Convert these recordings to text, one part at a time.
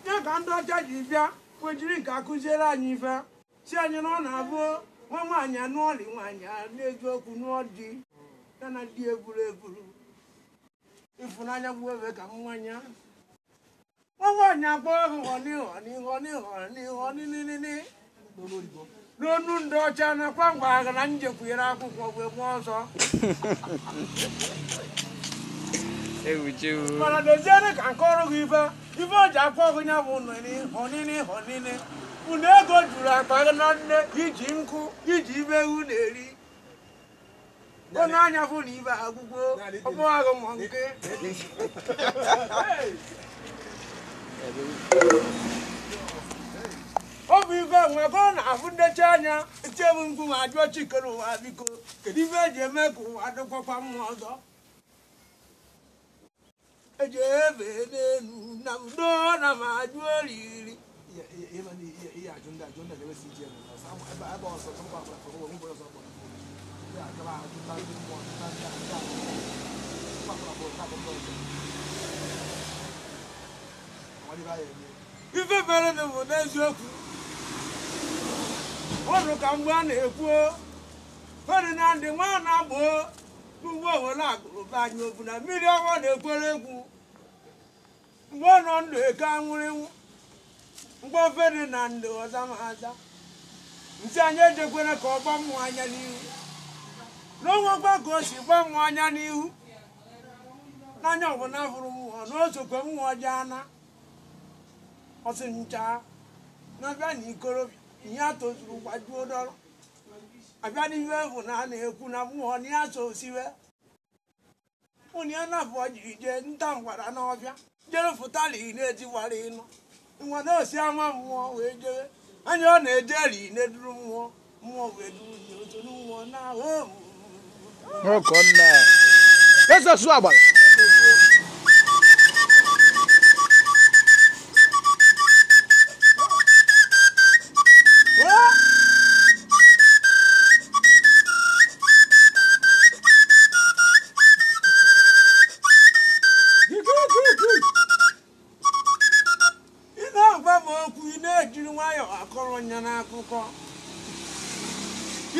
Ya ka ndị ọcha ji bịa kwejiri nke akụziere anyị ife si anyị na ọ na-abụ nwa nwaanyị anụọlị nwaanyị n'eziokwu nụọ di ya na di eburu eburu ịfụnanya gbuo ebe ka mmanya nwa nwaanyị akpọrọ họni họni họni họni họni nini n'onu ndị ọcha nakwa ngwa agha na njekwunyere akwụkwọ wee gbaa ọsọ. Mana doziere ka nke ọrụ gị ife ife o ji akpọ gị ya bụ họnini họnini unu ego juru akpa gị na nne iji nkụ iji ibe ewu na-eri onye anya fụ na ibe agwụgwọ ọkpọ agụ ma nke ọ bụ ife nwe ka ọ na-afụ ndechi anya echebụ mkpu ma jụọ chikere ụwa biko kedu ife eji eme ka ụwa dịkwakwa mma ọzọ eji ebe n'elu na udo na ma jụọ oriri ife mere na bụ n'eziokwu ọrụ ka mgbe a na-ekwu Ferdinand nwa na-agboo n'ugbo owere agụrụba anyị obu na mmiri ọnwa na-ekwere egwu mgbe ọ nọ ndụ eke anwụrịnwụ mgbe Ferdinand ọzamaza nsị anyị ejekwere ka ọ gba mmụọ anya n'ihu n'onwekwa ka o si gba mmụọ anya n'ihu n'anya ọbụla fụrụ mmụọ na o sokwe mmụọ jee na ọsị ncha na-abịa na ikorobịa ihe a tozuru gbajuo dọrọ abịa n'ihe bụ na a na-ekwu na mmụọ na ya so siwe ụnụ ya na-abụọ jiri jee nta ngwara n'ọbịa jere fụtara ine etiwara ịnụ nwa na osi ama mmụọ wee jebe anya ọ na-eje ri duru mmụọ mmụọ wee duru ya otu mmụọ na ahụ. Ị na-agwa m okwu ị na-ejiri nwayọọ akọrọ nya n'akụkọ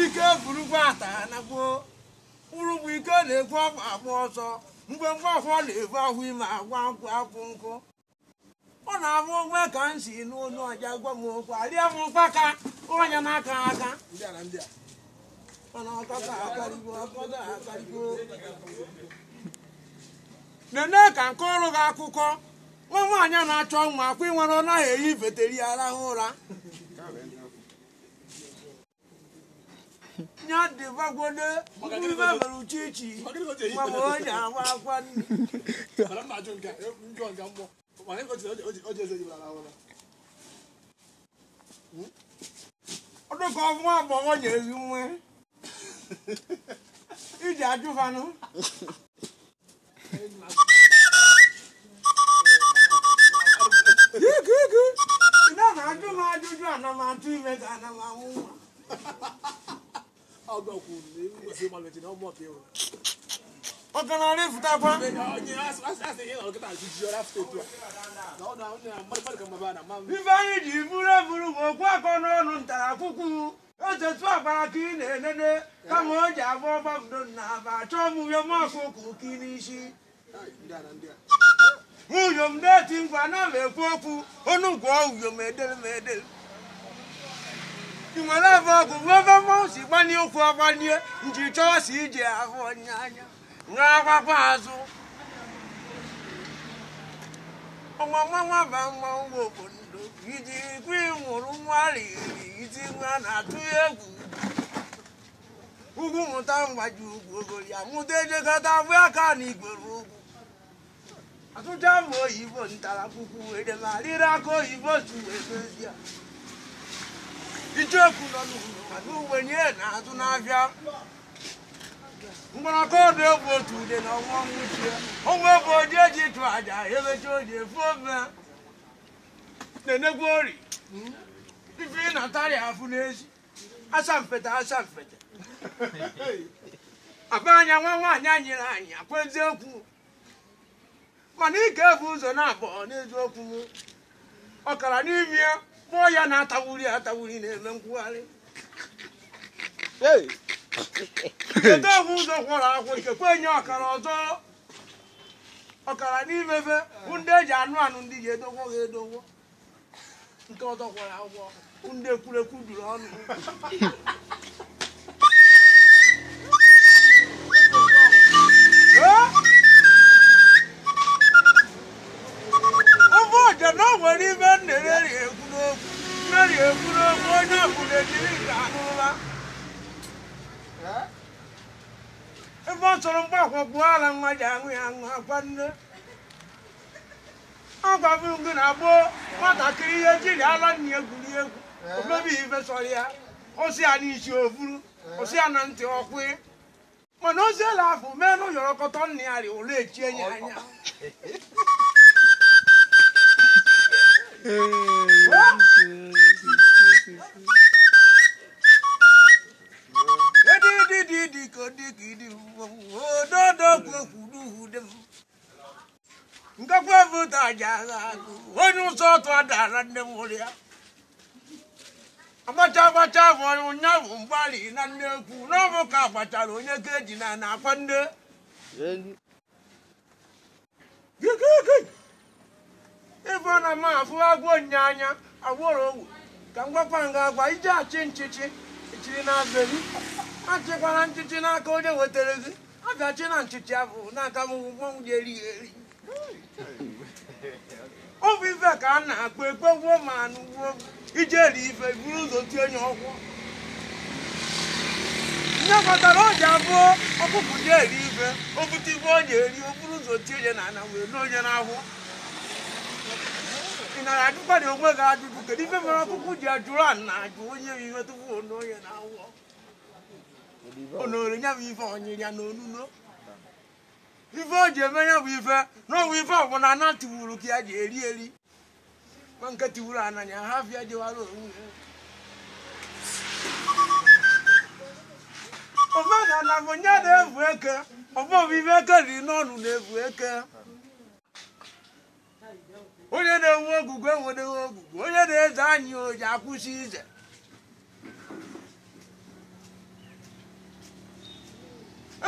ike burukwa ata na gboo mkpụrụ bụ ike na-ekwu ọkwa agba ọsọ mgbe mgbafọ na-ebu ahụ ime agwa nkwụ akwụ nkụ ọ na-abụ onwe ka m si n'onu ọja gwa m okwu arịa m mkpaka ọnya n'aka aka mana ọkọta akarịgo ọkọta akarịgo nene ka nke ọrụ gị akụkọ nwa nwaanyị na-achọ nwa akwa ịnwere ọ naghị eyi veteri arahụ ụra nya dị gbagode ife mere uchichi nwa m onye agwa akwa nne ọdụ ka ọnwa agbọghọ nyere nwe iji ajụfanụ ị na-ajụ m ajụjụ ana m atụ ime ka ana m amụ nwa ọkanarị fụtakwa ife anyị ji buru eburu bụ okwu akọ n'ọnụ ntara akwụkwụ otetu agbara ka ị na-enene kama o ji abụ ọgbapụdo na aba achọọ m uyo m ọkụkụ ka ị n'isi uyom na-eti ngwa na m ekwu okwu onu gwụọ uyom edelu m edelu ị nwere ebe ọgụ bụ ebe mmanwụ si gbanye ụkwụ agbanye nji chọọ si ije ahụ ọnya anya nwa akwakwa azụ ọnwa nwa ba mmanwụ obodo iji kwe nwụrụ nwa riri iti nwa na-atụ egwu ugwu mụta mgbaji ugwu ogori amụta ejekọta abụ aka na igwere ugwu atụcha m oyibo ntara akwụkwọ were ma riri aka oyibo si wee dozie icheoku nọ n'ụlọ mana uwenye na-azụ n'afịa mgbarakọ ọdụ egwu otu ude na ọnwa nwuchie onwe bụ oji eji chụ aja emechi oji efu ome na-enegwu ori ife ị na-atarị afụ n'ezi asampete asampete aba anya nwa nwaanyị anyere anyị akwa eziokwu Mana ike ebu ụzọ na-abụ n'eziokwu m. Ọkara n'ime ya kpụọ ya na-atawuri atawuri na-eme nkwugharị. Kedu ofu ụzọ kwọrọ akwụ ikekwe nye ọkara ọzọ. Ọkara n'imefe bụ ndị eji anụ anụ ndị ji edogwo ha edogwo. Nke ọzọ kwọrọ agwọ bụ ndị ekwurekwu juru ọnụ. Ụbọchị na o nwere ibe nnereri ekwu n'okwu nneri ekwu n'okwu onye ọbụla ejiri nke anụla. Ebe ọ chọrọ mgbakwọkwụ ala nwa ji aṅụ ya aṅụ akwa nne. Agwabụ gị na gboo nwatakịrị ihe jiri ala nna egwuri egwu omebi ife sọrọ ya osi ya n'isi ofuru osi ya na ntị ọkwụ mana ozi ela afọ mee na ụyọrọkọtọ nna ya rị ụlọ echie ya anya. Onye ụzọ ọtụ adara nne m ya agbacha agbacha bụ ụnyaahụ mgbalị na nne ekwu n'ọbụ ka agbachara onye ka eji na na akwa nne ịfọ na ma afụ agwọ anya agwọrọ owu ka m gwakwa nga agwa ije achị nchịchị echiri na abeli achịkwara nchịchị n'aka onye wetara gị abịachi na nchịchị abụ n'aka m mmanwụ ji eri eri. Ọ bụ ife ka a na-akpọ ekpe gwuo ma anụ gwuo ije eri ife buru ụzọ tie onye ọkwọ. Nne kpatara o ji abụọ ọkụkụ ji eri ife o bute ife ọ ji eri o buru ụzọ tie onye na ana wee onye n'ahụ. Ị nara ajụkwana onwe gị ajụjụ kedu ife mere ọkụkụ ji ajụrụ a na ajụ onye ife tupu onu onye n'ahụ. Onore ya bụ ife onyere ya n'onuno. Ife o ji eme ya bụ ife n'ọnwa ife ọbụla ana tiwuru ka ya ji eri eri ma nke tiwuru ananya ha afịa jewara onwe ya. Omenala bụ nye na-evu eke ọbọbụ ife eke riri n'ọnụ na-evu eke. Onye na-enwe ogugu enwedeghị ogugu, onye na-eze anyị oji akwụsị ize.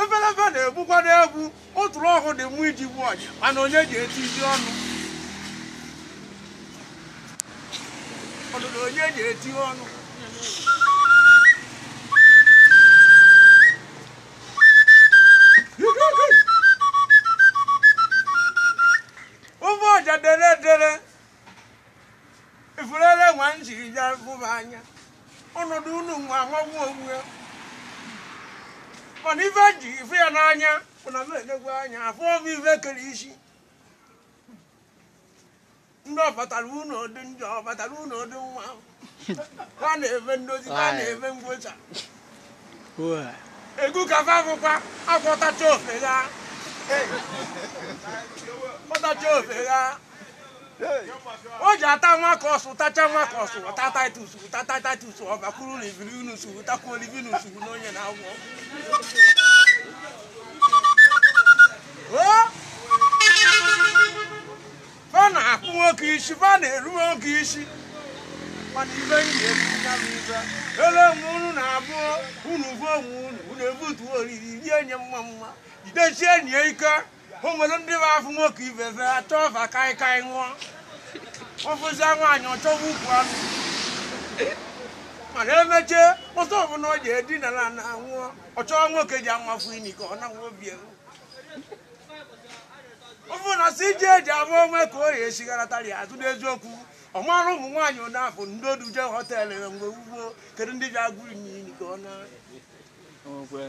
Efelefe na-egbukwa n'egwu ụtụrụ ọhụụ dị mma iji gbuo ọja mana onye ji eti isi ọnụ ọdụdụ onye ji eti ọnụ. Ofe ọja dere dere ifurere nwa njiri ya fụba anya ọnọdụ unu nwa amagbu onwe ya. Mana ife ji ife ya n'anya bụ na m enegwu anya afọ m ife kere isi. Ndị ọbatara unu dị njọ ọbatara unu dị nwa ha na-eme ndozi ha na-eme ngwụcha. Egwu ka fa bụkwa akwọtacha ofe ha kpọtacha ofe ha. O ji ata nwa ka ọsụ tacha nwa ka ọsụ ụta taitus ụta taitus ọbakwuru na ibiri unu sughu takwuo olivi sughu n'onye na-agwọ. Fa na-akpụ nwoke isi fa na-eru nwoke isi mana ibe ndị ya bụ ibe ele mgbe unu na-abụ unu bụ onwe unu unu ebutuo oriri rie nye mma mma jidesie enyi ya ike. O nwere ndị bụ afụ nwoke ibe fe achọ ọfa kaikai ṅụọ ọfụzia nwaanyị ọ chọwa ukwu anụ mana emechie ọsọ ọbụla ọ ji edinara na nwụọ ọ chọọ nwoke ji amafụ ini ka ọ na-nwa obi elu. Ọ bụrụ na si ji eji abụ onwe ka o ya esigaratara ya azụ n'eziokwu ọ mara ụmụ nwaanyị ụnafụ ndị oduje họteelụ mgbe ugbo kedu ndị ji agụrụ n'ini ka ọ na ofe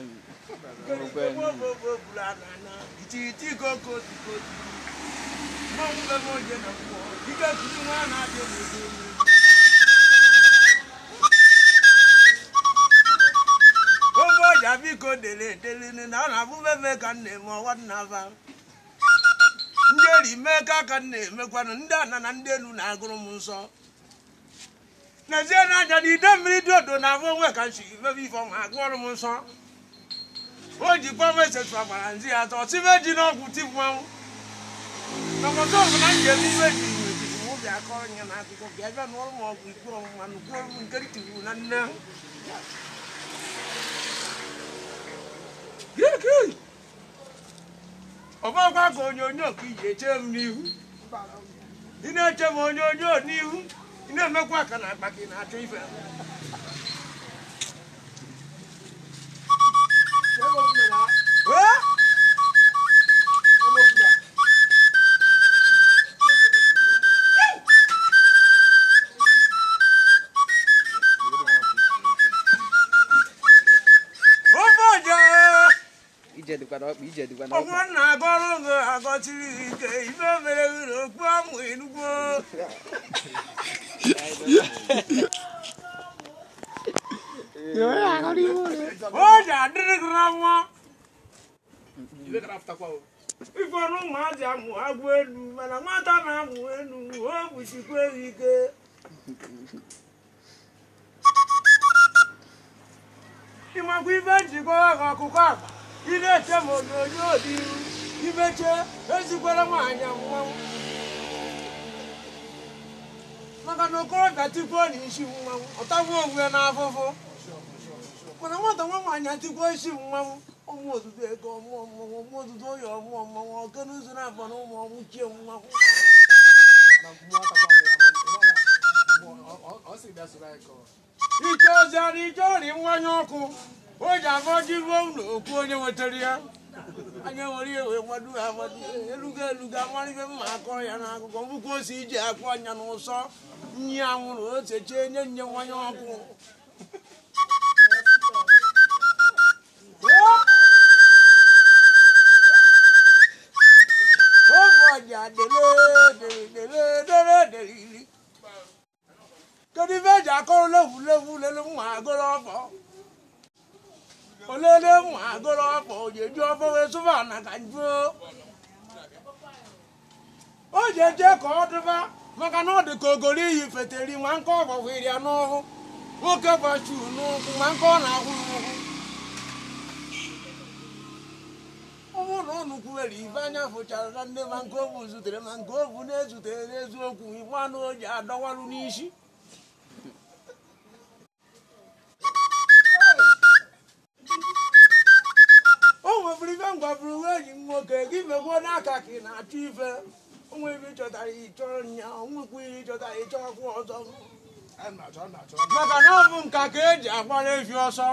ọja biko dere edere na ọ na-abụ mebe ka m na-eme ọwa nnaba ndị eri mee ka aka m na-emekwanụ ndị ana na ndị elu na-agụrụ m nsọ. N'ezie n'anya na ide mmiri dị odo na-abụ onwe ka nsi mebe ife ọma agụọrụ m nsọ. O jikwa m esetu agbara nzi ya atọ sibe ji n'ọgwụ ti mmanwụ. N'ọbọdọ ọbụla njem iwe ji mụ bịa akọrọ ya n'akụkọ bịa bịa n'ọrụ m ọgwụ ikwu ọmụma nnukwu ọrụ nke ntiri na nne. Ọ bụrụkwa ka onyonyo ka iji eche m n'ihu. Ị na-eche m onyonyo n'ihu, ị na-emekwa ka na akpa ka ị na-achọ ife. Ọgwụ na-agọrọ gị agọchiri ike ife mere gị n'okpu amụ enugwu. O ji adịrị gị na nwa. Ife ọnụ ụmụazị amụ agwụ elu mana nwata na-amụ elu o kpuchikwa ike. Ịmakwa ife njikwa ọkụkọ akpa. Ị na-eche m onyonyo n'ihu imeche ezikwara nwaanyị mmanwụ maka na okorobịa tikwuo na isi mmanwụ ọ tagbuo onwe ya n'afụfụ mana nwata nwa nwaanyị atikwuo isi mmanwụ ọmụ ozuzo ego ọmụọ mmanwụ ọmụ ozuzo oyi ọmụọ mmanwụ oke n'ụzọ na-abọ na ụmụ ọnwụ chie mmanwụ. Iche ozi ara iche ọrị mmanya ọkụ o ji afọ ji ruo ụlọ okwu onye nwetara ya anya nwere ihe wee gbado ha agbado elugo elugo amara ife mma akọrọ ya n'akụkọ mbụkwa ose iji akpụ anya n'ụsọ nyi anwụrụ ose chee nye nye mmanya ọkụ. Kedu ife eji akọrọ levu levu lelu mma agụrụ ọfọ olele mma agụrụ ọfọ ojeju ọfọ wee sụba na ka njuo o ji eje ka ọ dịba maka na ọ dị ka ogori iyi feteri ma nke ọ gwagwere ya n'ọhụ nwoke gbachu n'ụkwụ ma nke ọ na-ahụ n'ụkwụ. Ọ bụrụ na ụnụ kwuwere ife anya fụchara na nne ma nke obu zutere ma nke obu na-ezutere n'eziokwu igbe anụ o ji adọwarụ n'isi. O nweburu ife ngwaburu uwe enyi m nwoke gị mekwuo n'aka ka ị na-achọ ife onwe ife ịchọtara ịchọrọ nya onwekwu ihe ịchọtara ịchọ ọkwụ ọzọ maka na ọ bụ nka ka eji agbara efi ọsọ.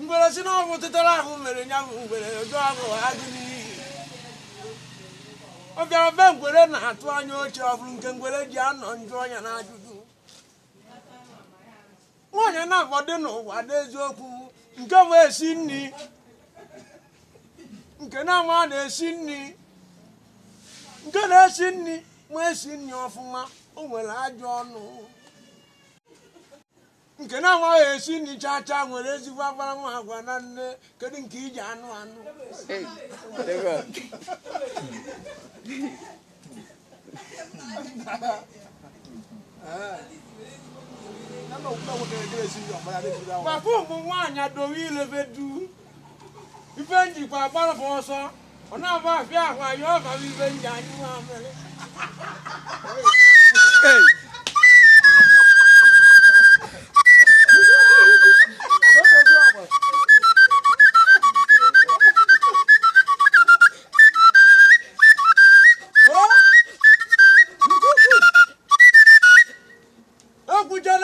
Ngwere si na ọgwụ tetara ahụ mere ya bụ ngwere oju ahụ agụ n'iyi. Ọ bịara be ngwere na-atụ anya oche ọ bụrụ nke ngwere ji anọ njụ ọnya na ajụjụ. Nwaanyị na-abọ dị n'ụwa n'eziokwu nke bụ esi nri nke na-ama na-esi nri nke na-esi nri ma esi nri ọfụma o nwere ajọ ọnụ nke na-amaghị esi nri chaa chaa nwere ezigbo akparamagwa na nne. Kedu nke iji anụ anụ? Papa ụmụ nwaanyị adowe ilebe du ife njikwa agbarapụ ọsọ ọ na-abụ afịa ahụ anyị ọ bara ife nji anyị nwa mere.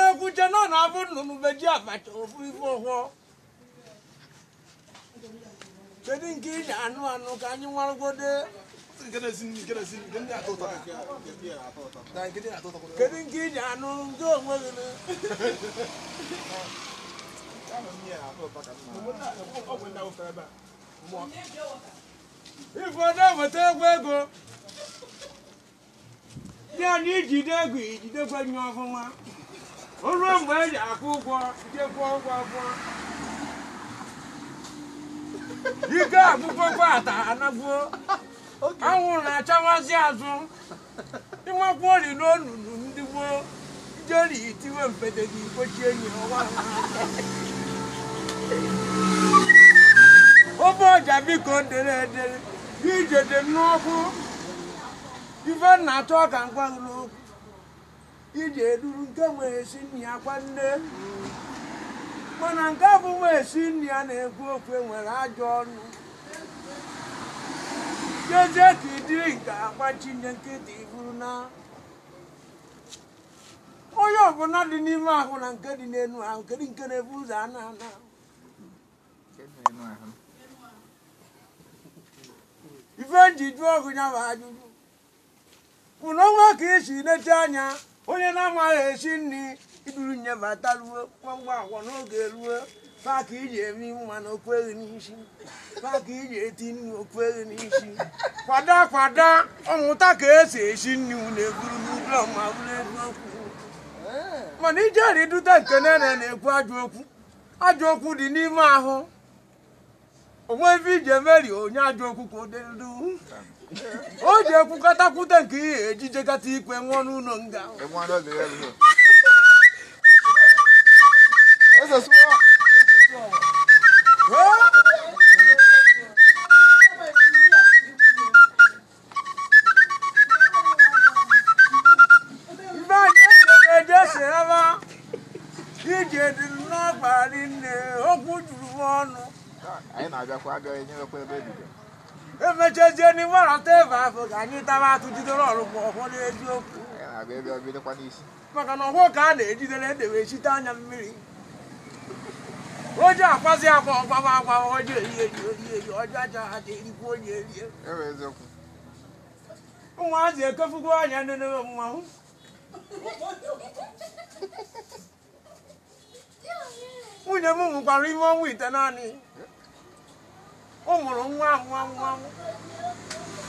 Ekwuche na ọ na-abụ nnụnụ beji abacha ofu ife ọhụọ. Kedu nke iji anụ anụ ka anyị nwarụgode? Kedu nke iji anụ nke onwe gị? Ife na-eweta egwu ego ya na ijide ego ijidekwa nye ọfụma. O ruo mgbe e ji akwụ ụgwọ ije kwụọ ụgwọ akwụọ ike akwụkwọ ata anagbuo anwụ na-achawazi azụ ịmakwuori n'onunu ndị gboo ijeri itiwe mpete gị kpochie enyi ọwa ofe ọja biko dere edere ije dị n'ọkụ ife na-achọ ka ngwa n'okwu ije eduru nke nwee esi nri ya kwa nne mana nke bụ nwa esi nri ya na-ekwu okwu nwere ajọ ọnụ jezie ka idiri nke agbachinye nkịta iburu na onye ọbụla dị n'ime ahụ na nke dị n'elu ahụ kedu nke na-ebu ụzọ ana ana ife nji jụọ ọgụ ya bụ ajụjụ bụ na ọnwa ka esi nete anya onye na-amaghị esi nri iduru nyebata ruo ngwa agwọ n'oge ruo fa ka iji eme nwa na okwu eghị n'isi fa ka iji eti nri okwu eghị n'isi kwada kwada ọmụta ka esi esi nri na-eburu n'ụlọ ma bụrụ eziokwu mana ijeri dute nke nene na-ekwu ajọ okwu ajọ okwu dị n'ime ahụ onwe ebe iji emeri onye ajọ okwu ka o dedu o ji ekwukọtakwute nke ihe ejijekata ikpe nwụọ n'ụlọ nga. Ibe anyị eje ebe ije dị n'ọgbalị nne okwu juru m ọnụ. Anyị na-abịakwa abịa enyewekwa ebe ebido. Emechezie n'ime ọrọta ebe ahụ ka anyị taba atụ jidere ọrụ ma ọhụrụ n'eziokwu. Anyị na-abịa ebe bidokwa n'isi. Maka na ọhụụ ka a na-ejidere edewe echite anya mmiri. Oji akwazi akwa ọgbawa agbawa ọjọ eri eri eri eri ọjọ aja aja erikwa onye erie. Ewe eziokwu. Ụmụazị ekefukwa anya nene mmanwụ. Nwunye m mụkwara ime ọnwa ite naanị. Ọ mụrụ nwa nwa nwa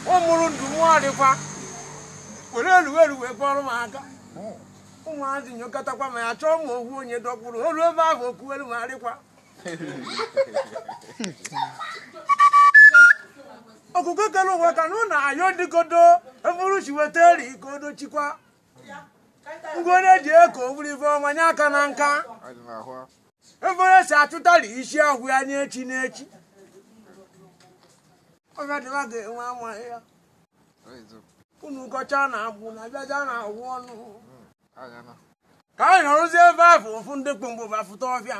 ọ mụrụ ndụ nwa dịkwa were elu elu wee kpọrọ m aka. Ụmụazị nyokọtakwa ma ya chọọ ma ogwu onye dọkpụrụ olu ebe ahụ okwuelu ma dịkwa. Okuko kere ụwa ka na ụlọ ayọ dịkodo eburu si weta eri ikodo chikwa ngwere eji eko oburu ife ọma nye aka na nka efere si achụtara isi ahụ ya n'echi n'echi ọbịa dịba ga-enwe amaghị ya unu kọcha na agbụ na abịaja na agwụ ọnụ ka anyị nọrụzie ebe ahụ ofu ndị kpomgbo bafụta ọfịa.